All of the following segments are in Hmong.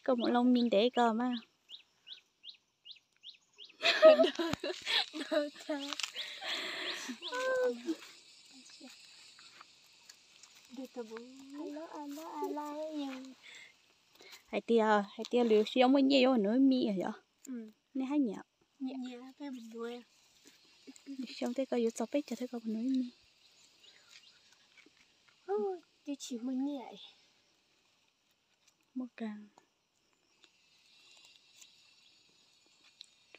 Koj mus loo mis ntev koj mas. Hais tias, hais tias lwm xyoo muaj nyiaj yuav mus nug mis yom. Nej hab nyiam. Lwm xyoo tej koj yuav txog peb caug thiab koj mus nug ib mis. Twb tsis muaj nyiaj. Muaj kawg.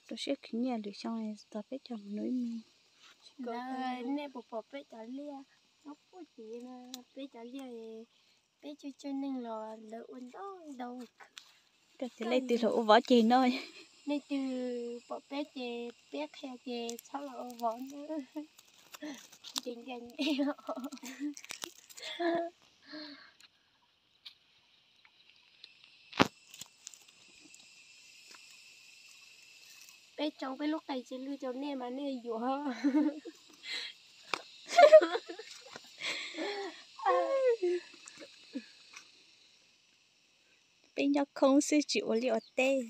Rau siab khwv nyiaj lwm xyoo txog peb caug mus nug ib mis. Nej puas pom peb cov liaj, peb cov liaj, peb tsawg tsawg neeg los lawv ua ntau ntau. Koj tias leej twg los ua vov ceg no. Leej twg pom peb ces peb qhia ces txhob los ua vov na. Ces ncaim ncaim. Peb tsoo peb lub qe tsis lwj rau nej mas nej yuav. Peb nyob khoob xwb tsis ua liaj ua teb.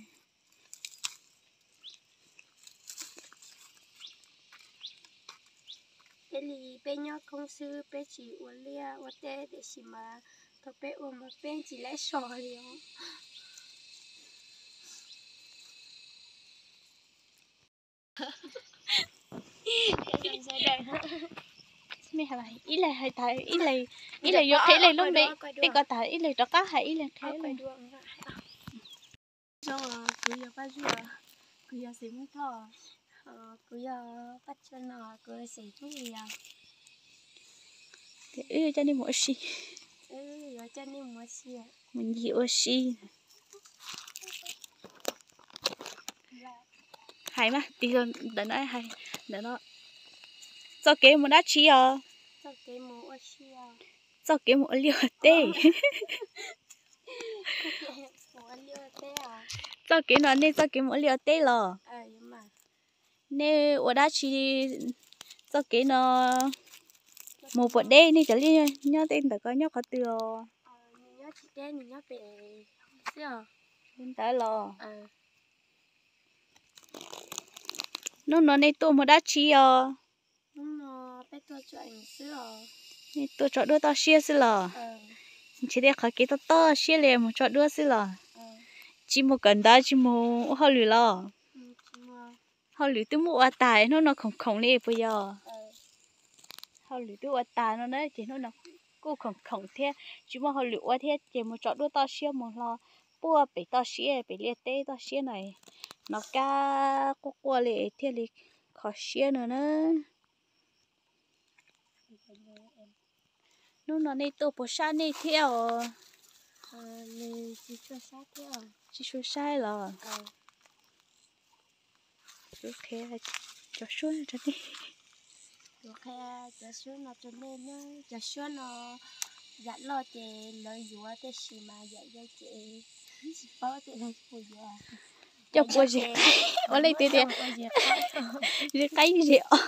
Peb li peb nyob khoob xwb peb tsis ua liaj ua teb tiam sis mas thaum peb ua mas peb tsis laib so li os. Ib leeg hais tas, ib leeg yuav qhia ib leeg lub npe, tej ko tas ib leeg rov qab hais ib leeg qhia ib leeg. Kuv yog Paj Zuag, kuv yog Xeem Hmoob Thoj, kuv yog Paj Tsawg no, kuv Xeem Hmoob Lias. Wb yuav coj nej mus ua si. Wb yuav coj nej mus ua si. Mus ncig ua si. Hais mas, tig ntawm no hais ntawm no. Txoj kev mus dab tsi os? Txoj kev mus ua si. Txoj kev mus ua liaj ua teb. Txoj kev no nej txoj kev mus ua liaj ua teb los? Nej ua dab tsi txoj kev no? Mus puas deb, nej cov liaj nyob tej ntawm ko nyob qhov twg os? Li ntawd los. Hnub no nej tuaj mus dab tsi os? Nej tuaj tso duab toj siab xwb los? Ntshe tej qhov kev toj toj siab li mus tso duab xwb los? Tsis mus kawm ntawv tsis mus ua hauj lwm los? Hauj lwm twb muab ua tas hnub no khoom khoom li puas yog? Hauj lwm twb ua tas no na ces hnub no kuj khoom khoom thiab tsis muaj hauj lwm ua thiab ces mus tso duab toj siab mus hlo puag pem toj siab pem liaj teb toj siab no, no kab quaj quaj li thiaj li kho siab no na. Hnub no nej tuaj puas sab nej thiab os? Tsis tshua sab los? Cov suab no rau nej. Cov suab no, cov suab no yam loj ces lawv yuav tiam sis mas yam yau ces tsis paub tias lawv puas yuav. Coj mus ua zes qaib, ua leej twg tias zes qaib zes os.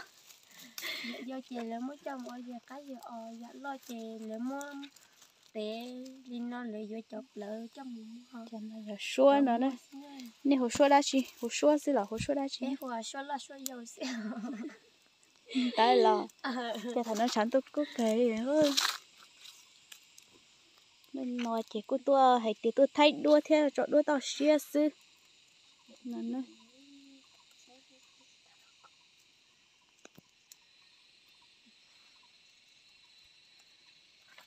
Yam yau ces lawv muab coj mus ua zes qaib zes os, yam loj ces lawv muab tev li no lawv yuav cov plawv coj mus muag. Yog suab no na. Nej hu suab dab tsi? Hu suab xwb los hu suab dab tsi? Hu suab loj suab yau xwb. Ntawd los, ces thaum no tshav ntuj kub kawg. No ces kuj tuaj hais tias tuaj thaij duab thiab tso duab toj siab xwb.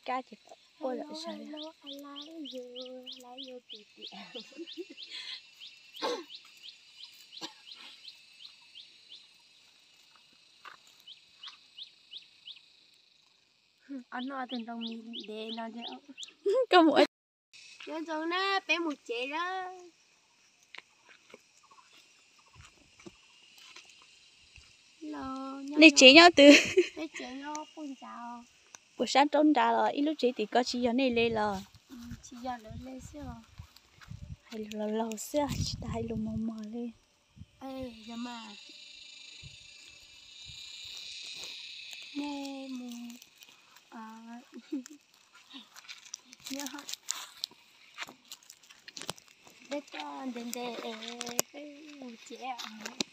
Kab ces quaj lawm sawv. Ob no tus ntoo mis ntev no. Koj mus ua. Nyob zoo na, peb mus tsev na. Nej tsev nyob twg? Puas sab nraub nrad los ib lub tsev tim ko tsis yog nej li los? Hais lus laus laus xwb tsis tas hais lus mos mos li. Nej mus, a, nyob, Peb coj ntev ntev es peb mus tsev os.